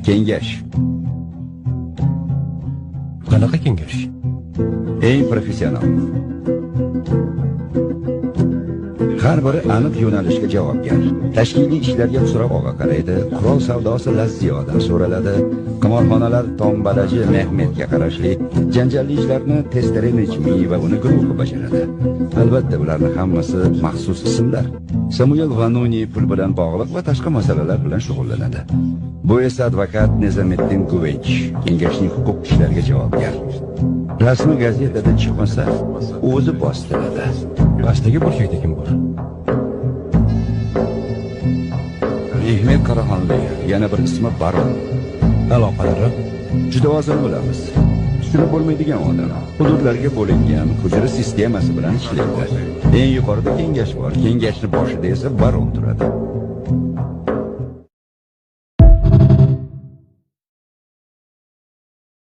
Kengash. Qanaqa kengash? Eng professional. Har biri aniq yo'nalishga javobgar. Tashkiliy ishlarga Xusrav og'a qaraydi, qurol savdosi Lazziyodan so'raladi, qimorxonalar tombalaji Mehmetga qarashli, janjalli ishlarni Testere Nejmi va uni guruhi bajaradi. Albatta, ularning hammasi maxsus ismlar. Samuel Vanuni pul bilan bog'liq va tashqi masalalar bilan shug'ullanadi. Bu esa advokat Nizomiddin Guvench, kengashning huquq ishlariga javobgar. Rasmi gazetada chiqmasa, o'zi bostiradi. Pastdagi burchakda kim bor? Mehmet Qaraxonli, yana bir ismi Baron. Aloqalari? Juda ozini bilamiz. Tushunib bo'lmaydigan odam. Hududlarga bo'lingan hujra sistemasi bilan ishlaydi. Eng yuqorida kengash bor. Kengashning boshida esa baron turadi.